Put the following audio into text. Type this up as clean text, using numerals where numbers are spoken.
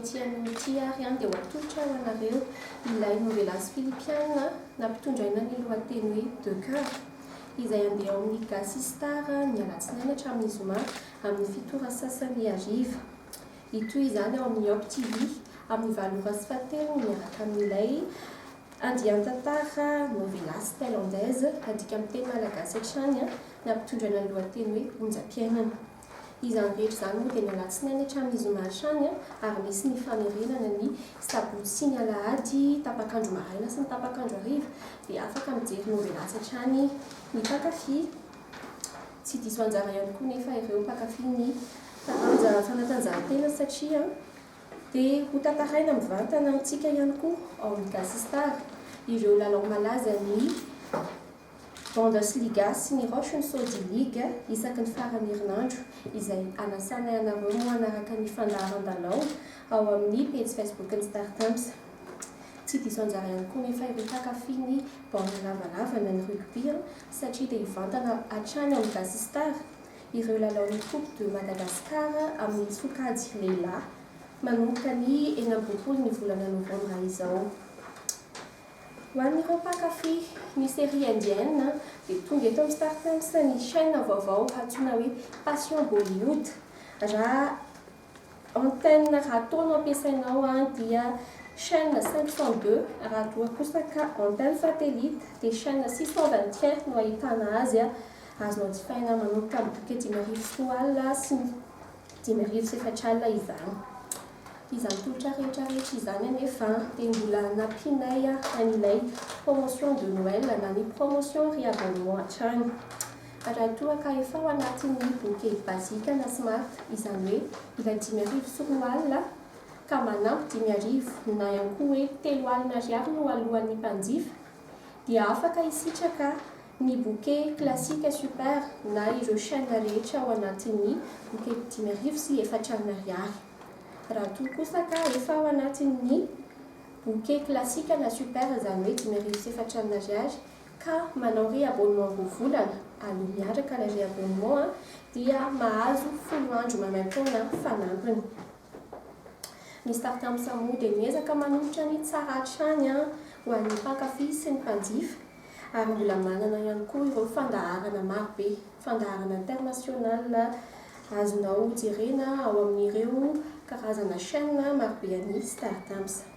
Amin'ity anio ity ary dia ho atolotra ho anareo ilay novelas filipiana nampitondraina ny lohateny hoe Deux Coeurs, izay handeha ao amin'ny Gasy Star ny alatsinainy hatramin'ny zoma amin'ny fito ora sasany hariva. Hitohy izany ao amin'ny Up TV amin'ny 8:15 miaraka amin'ilay andian-tantara novelas thailandaise adika amin'ny teny malagasy hatrany nampitondraina ny lohateny hoe Onjam-piainana. Izany rehetra izany moa dia ny alatsinainy hatramin'ny zoma hatrany ary misy ny famerenana ny sabotsy sy ny alahady tapak'andro maraina sy ny tapak'andro hariva dia afaka mijery novelas hatrany ny mpankafy. Tsy diso anjara ihany koa nefa ireo mpankafy ny taranja fanatanjahantena satria dia ho tantaraina mivantana amintsika ihany koa ao amin'ny Gasy Star ireo lalao malaza ny Bundesliga sy ny Russian Saudi League isaky ny faran'ny herinandro, izay anasanay anareo moa hanaraka ny fandaharan-dalao ao amin'ny pejy Facebook-n'ny StarTimes. Tsy diso anjara ihany koa nefa ireo mpankafy ny baolina lavalava na ny rugby satria dia hivantana hatrany ao amin'ny Gasy Star ireo lalaon'ny Coupe de Madagascar amin'ny sokajy lehilahy manomboka ny 26 ny volana novambra izao. Ho an'ireo mpankafy ny série indienne dia tonga eto amin'ny StarTimes ny chaîne vaovao antsoina hoe Passion Bollywood. Raha antenne râteau no ampiasainao dia chaîne 502, raha toa kosa ka antenne satellite dia chaîne 621 no ahitana azy. Azonao jifaina manomboka amin'ny bouquet 2250 sy ny 2450 izany. Izany tolotra rehetra rehetra izany anefa dia mbola nampianay an'ilay promotion de Noël na ny promotion réabonnement hatrany. Raha toa ka efa ao anatin'ny bouquet basique na smart, izany hoe ilay 2005 ka manampy 5000 na ihany koa hoe 30 ariary no alohan'ny mpanjifa dia afaka hisitraka ny bouquet classique super na ireo chaîne rehetra ao anatin'ny bouquet 2450 ariary. Raha toa kosa ka efa ao anatin'ny bouquet classique na super, izany hoe 2450 ariary, ka manao réabonnement roa volana aloha miaraka ilay réabonnement dia mahazo 10 andro maimaim-poana fanampiny. Ny StarTimes moa dia miezaka manolotra ny tsara hatrany ho an'ny mpankafy sy ny mpanjifa ary mbola manana ihany koa ireo fandaharana marobe, fandaharana international azonao jerena ao amin'ireo karazana chaîne marobe an'ny StarTimes.